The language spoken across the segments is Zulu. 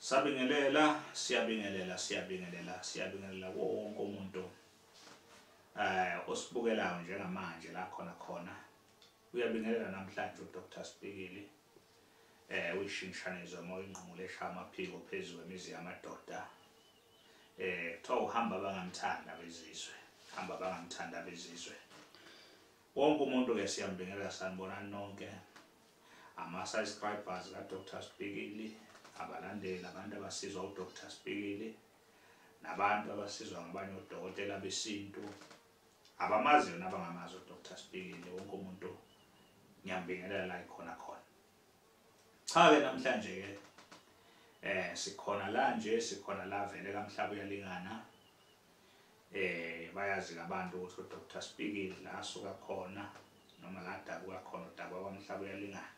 Sabingelela, siyabingelela, siyabingelela, siyabingelela kuwo wonke umuntu osibukelayo njengamanje la khona khona. Uyabingelela namhlanje uDr Spikili, uyishintshanezo moya ingqungqulu eshaya amaphiko phezu kwemizi yamadoda. Kuthiwa uhamba abangamthanda abezizwe, hamba abangamthanda abezizwe. Wonke umuntu ke siyambingelela, sanibonani nonke. Ama-subscribers ka-Dr Spikili, abalandeli, abantu abasizwa uDr Spikili, nabantu abasizwa ngabanye odokotela besintu, abamaziyo nabangamazi uDr Spikili, wonke umuntu ngiyambingelela la ikhona khona. Cha ke namhlanje ke sikhona la nje, sikhona la vele kaMhlaba uyalingana. Bayazi abantu ukuthi uDr Spikili la asuka khona noma la dabuka khona, udabuka kwaMhlaba uyalingana.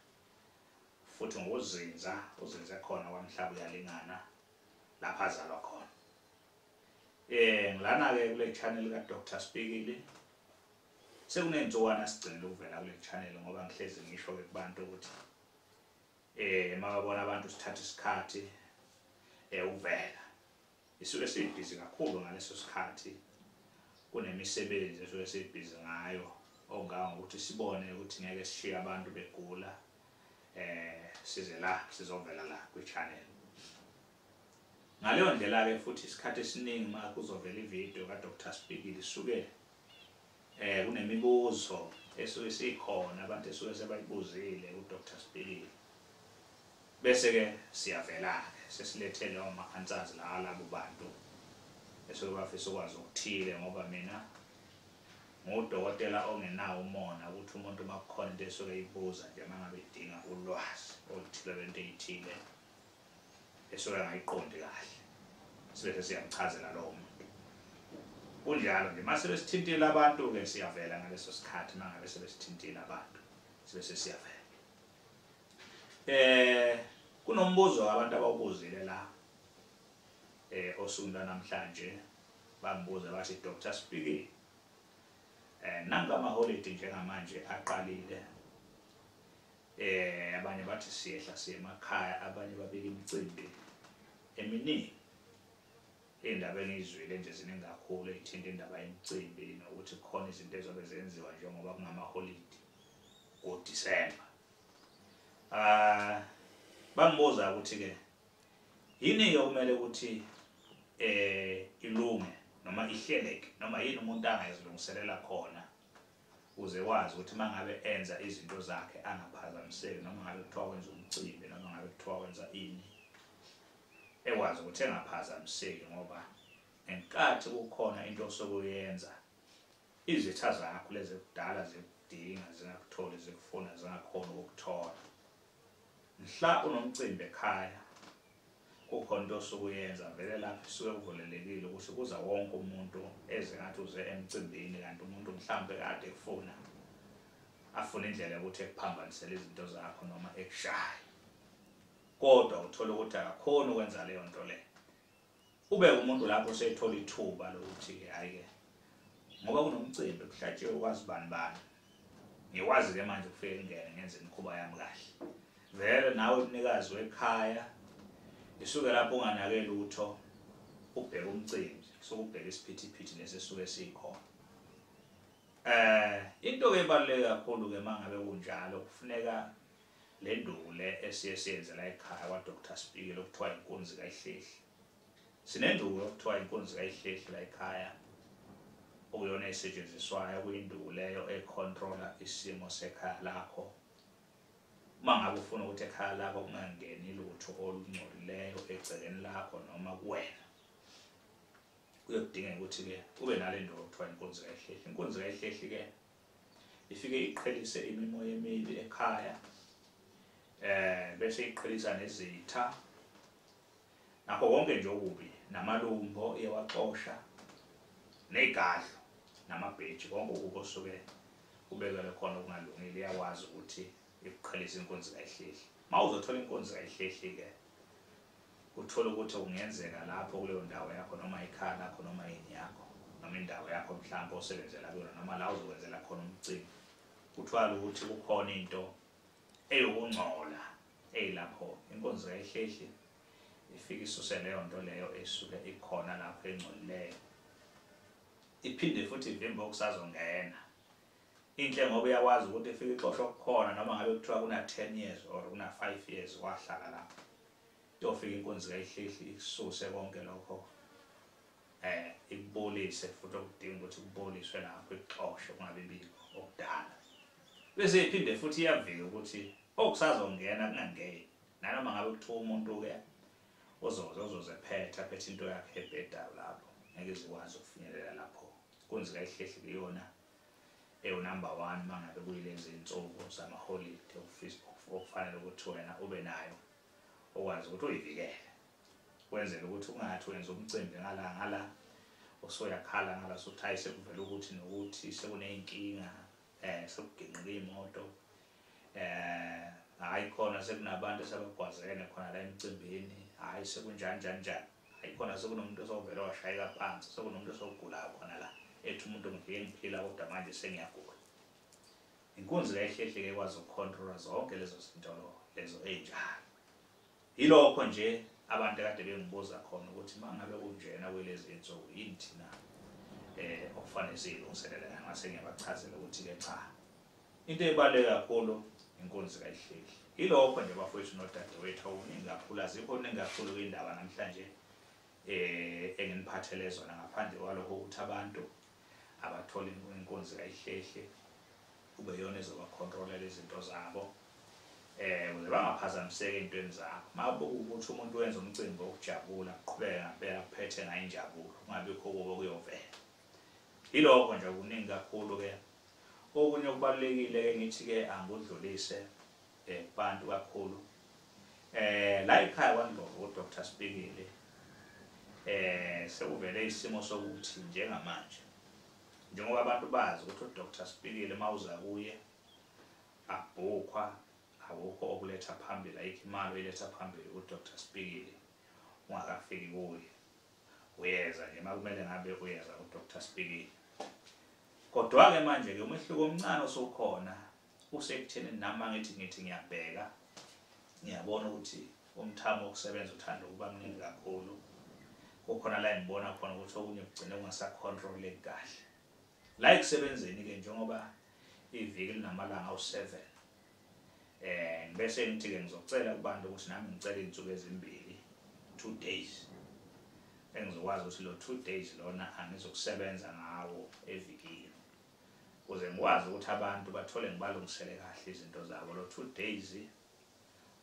Futhi ngokuzinza uzinze khona kwaMhlaba uyalingana lapha azalwa khona. Ngilana ke kule channel ka Dr Spikili. Sekunensuwana sigcinile ukuvela kule channel ngoba ngihlezi ngisho ke kubantu ukuthi mababona abantu sithatha isikhathi ukuvela. Isuke sibhizi kakhulu ngaleso sikhathi, kunemisebenzi esuke sibhizi ngayo ongangokuthi sibone ukuthi ngeke sishiye abantu begula, size la sizovela la kwi-channel. Ngaleyo ndlela ke futhi isikhathi esiningi uma kuzovela ivideo ka Dr Spikili suke kunemibuzo esuke sikhona abantu esuke sebayibuzile ku Dr Spikili, bese ke siyavela ke sesilethe lawo ma-answers la labo bantu esuke bafisa ukwazi okuthile, ngoba mina ngudokotela ongenawo umona ukuthi umuntu makukhona into esuke eyibuza nje mangabe edinga ulwazi oluthile lwento eyithile esuke angayiqondi kahle, sibe siyamchazela lowo muntu. Kunjalo nje mase besithintile abantu ke siyavela ngaleso sikhathi, mangabe sebesithintile abantu sibe sesiyavela. Kunombuzo abantu abawubuzile la osukwini lwanamhlanje, bambuza bathi Dr Spikili, nanka amaholidi njengamanje aqalile, abanye bathi siyehla siye emakhaya, abanye babika imicimbi eminingi. Indaba engiyizwile nje ziningi kakhulu ey'thinta indaba yemicimbi nokuthi kukhona izinto ezobe zenziwa njengoba kungamaholidi ngoDisemba. Bangibuza ukuthi ke yini okumele ukuthi ilunge noma ihleleke noma yini umuntu angayizilungiselela khona uze wazi ukuthi mangabe enza izinto zakhe angaphazamiseki, noma ngabe kuthiwa wenza umcimbi noma ngabe kuthiwa wenza ini, ekwazi ukuthi engaphazamiseki, ngoba ngenkathi kukhona into osokuyenza izitha zakho lezi kudala zikudinga, zingakutholi, zikufuna, zingakhona ukukuthola. Mhla unomcimbi ekhaya kukhona into osukuyenza vele lapho isuke kuvulelekile ukuthi kuza wonke umuntu eze ngathi uze emcimbini, kanti umuntu mhlambe kade ekufuna, afuna indlela yokuthi ekuphambanisele izinto zakho noma ekushaye, kodwa uthola ukuthi akakhoni ukwenza leyo nto le. Ube umuntu lapho usethola ithuba lokuthi hayi ke ngoba kunomcimbi kuhlatshiwe kwazi bani bani, ngikwazi ke manje ukufika ngene ngenze imikhuba yami kahle. Vele nawe umnikazi wekhaya isuke lapho unganake lutho, ubheke umcimbi, sokubheka isiphithiphithi lesesuke sikhona. Into ke ebaluleke kakhulu ke mangabe kunjalo, kufuneka le nduku le esiye siyenzela ekhaya kwa Dr Spikili okuthiwa inkunzi kayihlehli. Sinenduku okuthiwa inkunzi kayihlehli la ekhaya, okuyona esetshenziswayo, kuyinduku leyo econtrola isimo sekhaya lakho. Uma ngabe ufuna ukuthi ekhaya lakho kungangeni lutho olungcolileyo egcekeni lakho noma kuwena, kuyodingeka ukuthi ke ube nale nduku okuthiwa inkunzi kayihlehli. Inkunzi kayihlehli ke ifike iqhelise imimoya emibi ekhaya, bese iqhelisa nezitha nakho konke nje okubi, namalumbo iyawaxosha, nezigadlo namabheji, konke okubi osuke ubekelwe khona okungalungile iyakwazi ukuthi ikuqhelise inkunzi kayihlehli. Uma uzothola inkunzi kayihlehli ke uthola ukuthi kungenzeka lapho kuleyo ndawo yakho noma ikhaya lakho noma yini yakho noma indawo yakho mhlawumbe osebenzela kuyona noma la uzokwenzela khona umcimbi, kuthiwa ukuthi kukhona into eyokungcola eyilapho. Inkunzi kayihlehli Ifike isuse leyo nto leyo esuke ikhona lapho engcolileyo, iphinde futhi ivimbe okusazongena. Inhle ngoba iyakwazi ukuthi ifike ixoshe okukhona, noma ngabe kuthiwa kuna 10 years or kuna 5 years wahlala lapho, iyofika inkunzi kayihlehli isuse konke lokho, ikubolise futhi okudinga ukuthi kuboliswe lapho, ixoshe kungabi bikho okudala. Bese iphinde futhi iyavika ukuthi okusazongena kungangeni, nanoma ngabe kuthiwa umuntu-ke uzoze phetha phethe into yakhe ebhedayo lapho, ngeke izikwazi ukufinyelela lapho. Inkunzi kayihlehli kuyona ewu-number 1 mangabe kuyilezi insuku zamaholide okufanele ukuthi wena ube nayo, okwazi ukuthi uyivikele, wenzele ukuthi ungathi wenza umcimbi ngala ngala usuyakhala ngala sokuthi hayi sekuvela ukuthi nokuthi sekuneyinkinga, sekuginqika imoto, hayi khona sekunabantu esabagwazene khona la emcimbini, hayi sekunjani njani njani, hayi khona sekunomuntu osovele washayeka phansi, sekunomuntu osogulayo khona la, ethi umuntu ngifike ngiphila kodwa manje sengiyagula. Inkunzi kayihlehli-ke ikwazi ukukhontrola zonke lezo zinto lezo ey'njalo. Yilokho nje abantu kade bengibuza khona ukuthi mangabe kunjena kulezi insuku yini thina okufanele siyilungiselele. Ngase ngiyabachazela ukuthi-ke cha, into ebaluleke kakhulu inkunzi kayihlehli. Yilokho nje bafowethu nodadewethu, okuningi kakhulu, azikho okuningi kakhulu kwindaba namhlanje enginiphathele zona, ngaphandle kwalokho ukuthi abantu abathola inkunzi kayihlehli kube yona ezobakhontrolela izinto zabo, ukuze bangaphazamiseki ey'ntweni zabo. Mabuka ukuthi umuntu wenza umcimbi wokujabula, kuqhubeke ngempela kuphethe ngayo injabulo, kungabikho kubo kuyovela. Yilokho nje, okuningi kakhulu-ke. Okunye okubalulekile-ke ngithi-ke angikudlulise kubantu kakhulu. La ekhaya kwaNdlovu uDr Spikili sekuvele isimo sokuthi njengamanje, njengoba abantu bazi ukuthi uDr Spikili mawuza kuye abhukhwa, akukho okuletha phambili, ayikho imali oyiletha phambili kuDr Spikili ungakafiki kuye. Uyeza nje makumele ngabe uyeza kuDr Spikili. Kodwa-ke manje-ke umehluko omncane osukhona usekutheni nami ngithi ngiyabheka, ngiyabona ukuthi umthamo wokusebenza uthanda ukuba mningi kakhulu. Kukhona la engibona khona ukuthi okunye kugcine kungasakhontroleki kahle. La ekusebenzeni-ke njengoba iviki linamalanga awu-7, bese ngithi-ke ngizocela kubantu ukuthi nami ngicela iy'nsuku ezimbili, 2 days, engizokwazi ukuthi lo 2 days lona angizokusebenza ngawo evikini, ukuze ngikwazi ukuthi abantu bathole ngibalungisele kahle izinto zabo. Lo 2 days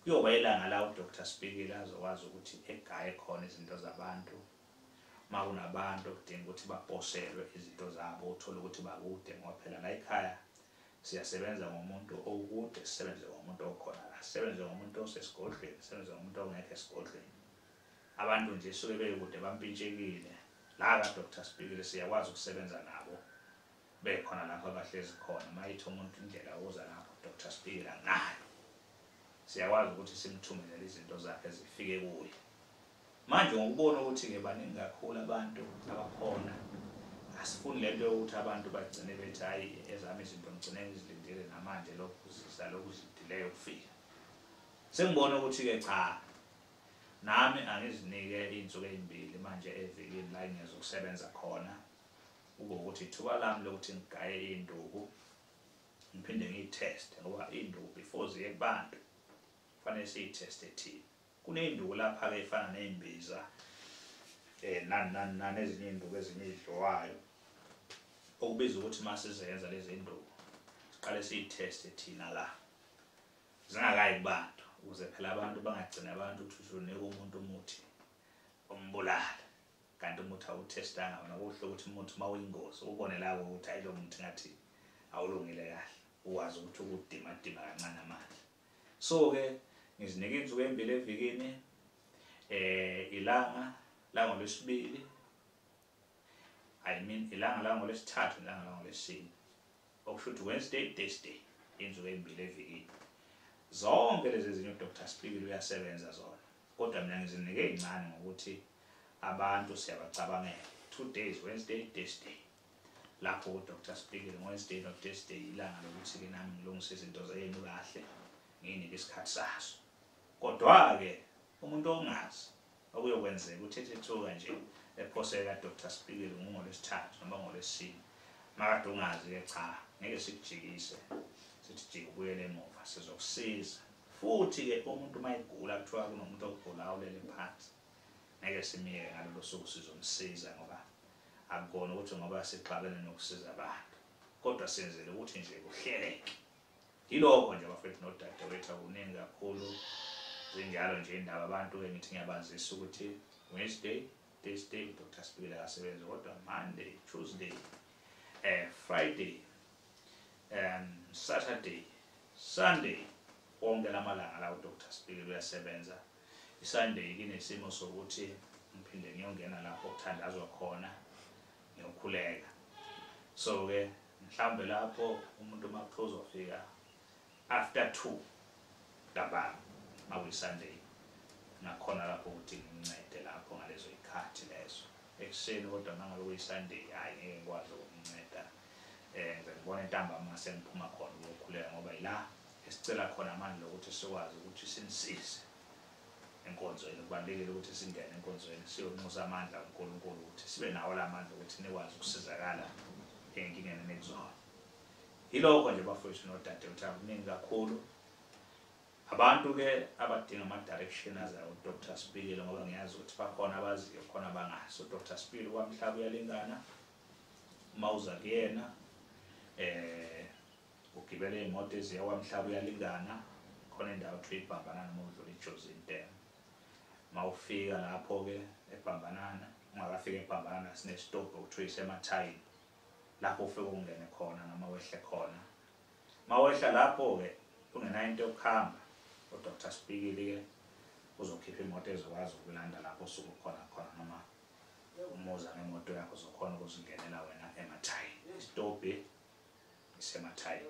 kuyoba ilanga la uDr Spikili azokwazi ukuthi egaye khona izinto zabantu. Uma kunabantu okudinga ukuthi baposelwe izinto zabo, uthole ukuthi bakude, ngoba phela la ekhaya siyasebenza ngomuntu okude, sisebenze ngomuntu okhona la, sisebenze ngomuntu osesigodlweni, sisebenze ngomuntu ongekho esigodlweni. Abantu nje suke bekude bampintshekile. La kaDr Spikili siyakwazi ukusebenza nabo bekhona lapho abahlezi khona. Mayithi umuntu indlela uza lapho Dr Spikili anginayo, siyakwazi ukuthi simthumelele izinto zakhe zifike kuye. Manje ngokubona ukuthi-ke baningi kakhulu abantu abakhona, asifuni lento yokuthi abantu bagcine bethi hayi ezami izinto ngigcine ngizilindile namanje lokhu zisa lokhu zidileyo ukufika. Sengibona ukuthi-ke cha, nami angizinike iy'nsuku ey'mbili manje evikini la engizokusebenza khona, kube ukuthi ithuba lami lokuthi ngigaye iy'nduku ngiphinde ngiyitheste, ngoba iy'nduku before ziye kubantu kufanele siyitheste thina. Kuney'nduku lapha-ke efana ney'mbiza, nani nani nani, ezinye iy'nduku ezinye ey'dliwayo, okubiza ukuthi uma sizenza lezi nduku siqale siyitheste thina la zingakayi kubantu, ukuze phela abantu bangagcini abantu ukuthi unika umuntu umuthi umbulala, kanti umuthi awuthestanga wena. Kuhle ukuthi umuthi uma uyingozi ubone lawo ukuthi hayi lo muthi ngathi awulungile kahle, ukwazi ukuthi ukudimadima kancane amandla. So-ke ngizinike iy'nsuku ey'mbili evikini, ilanga langolwesibili, I mean ilanga langolwesithathu nelanga langolwesine, okusho ukuthi Wednesday, Thursday, iy'nsuku ey'mbili evikini. Zonke lezi ezinye uDr Spikili uyasebenza zona, kodwa mina ngizinike ey'ncane ngokuthi abantu siyabacabangela. 2 days, Wednesday, Thursday, lapho uDr Spikili Wednesday no Thursday ilanga lokuthi-ke nami ngilungise izinto zenu kahle, ngiyinike isikhathi saso. Kodwa-ke umuntu ongazi Okuyokwenzeka ukuthi ethuka nje ephoseka Dr. Spikili ngolwesithathu noma ngolwesine. Makade ungazi ke, cha, ngeke sikujikise, sithi jika ubuyele emuva, sizokusiza. Futhi-ke umuntu uma egula, kuthiwa kunomuntu ogulayo ulele phansi, ngeke simiyeke ngalolo suku, sizomsiza, ngoba akukona ukuthi ngoba sixabene nokusiza abantu, kodwa senzele ukuthi nje kuhleleke. Yilokho nje bafethu nodadewethu, akuningi kakhulu, zinjalo nje indaba. Abantu-ke ngithi ngiyabazisa ukuthi Wednesday, Thursday uDr Spikili akasebenzi, kodwa Monday, Tuesday, Friday, Saturday, Sunday, wonke lamalanga la uDr Spikili uyasebenza. ISunday kunesimo sokuthi ngiphinde ngiyongena lapho okuthandazwa khona, ngiyokhuleka. So ke mhlawumbe lapho umuntu uma kuthiwa uzofika after 2 ntambama makuyi-Sunday, ngakhona lapho ukuthi ngimncede lapho ngalezo yikhathi lezo ekuseni. Kodwa uma ngabe kuyi-Sunday, hhayi, ngeke ngikwazi ukumnceda. Ngize ngibone ntambama sengiphuma khona ukuyokhuleka, ngoba yila esicela khona amandla ukuthi sikwazi ukuthi sinisize enkonzweni. Kubalulekile ukuthi singene enkonzweni, siyonxusa amandla kaNkulunkulu ukuthi sibe nawo la mandla ukuthi nikwazi ukusizakala ey'nkingeni enikuzona. Yilokho nje bafowethu nodadewethu, akuningi kakhulu. Abantu-ke abadinga ama-direction azayo uDr Spikili, ngoba ngiyazi ukuthi bakhona abaziyo, khona abangazi. UDr Spikili kwamhlaba uyalingana. Uma uza kuyena, ugibele iy'moto eziya kwamhlaba uyalingana, khona indawo kuthiwa iBhambanana uma udlula iJozini Dam. Uma ufika lapho-ke eBhambanana, ungakafika eBhambanana, sinesitobhi okuthiwa isemathayini, lapho ufike ungene khona noma wehle khona. Uma wehla lapho-ke ungenayo into yokuhamba, uDr Spikili-ke uzokhipha imoto ezokwazi ukulanda lapho osuke ukhona khona, noma umuza ngemoto yakho uzokhona ukuzingenela wena emathayini. Isitobhi isemathayini,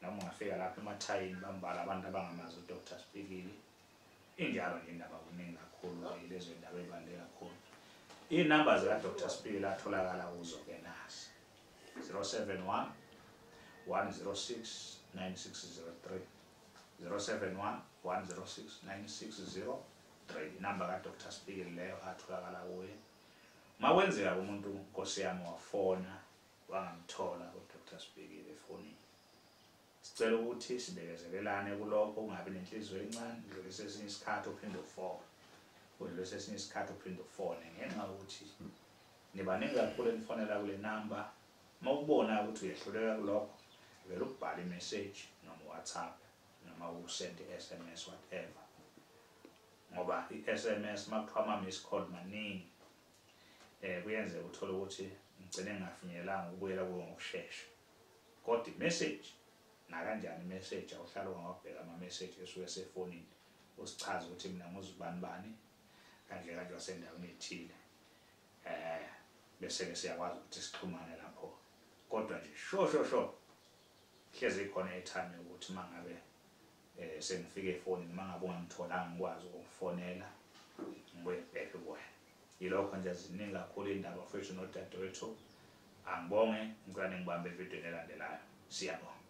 noma ungafika lapho emathayini, bambala abantu abangamazi uDr Spikili. Injalo nje indaba, kuningi kakhulu, lezo ndaba ey'baluleke kakhulu. Iy'namba zika-Dr Spikili atholakala kuzo-ke nasi: 071 106 9603, 071 106 9603, inamba ka-Dr Spikili leyo atholakala kuye. Uma kwenzeka umuntu, nkosi yami, wafona wangamthola uDr Spikili efonini, sicela ukuthi sibekezelelane kulokho, ungabi nenhliziyo encane, udlulise esinye isikhathi uphinde ufone, udlulise esinye isikhathi uphinde ufone, ngenxa yokuthi nibaningi kakhulu enifonela kule namba. Uma ubona ukuthi uyehluleka kulokho, vele ukubhala i-message noma WhatsApp noma usende i-SMS, whatever, ngoba i-SMS uma kuthiwa ama-miss call maningi, kuyenzeka uthole ukuthi ngigcine ngingafinyelelanga ukubuyela kuwo ngokushesha. Kodwa i-message nakanjani, i-message awuhlala ungawabheka ama-message esuke esefonini, usichaze ukuthi mina nguzibani bani kanje kanje wasendaweni ethile, bese ke siyakwazi ukuthi sixhumane lapho. Kodwa nje sho sho sho hlezi ikhona i-time yokuthi mangabe sengifike efonini, mangabe ungangitholanga, ngikwazi ukukufonela ngibuye back kuwena. Yilokho nje, ziningi kakhulu indaba bafowethu nodadewethu. Angibonge, ngicela ningibambe evidweni elandelayo. Siyabonga.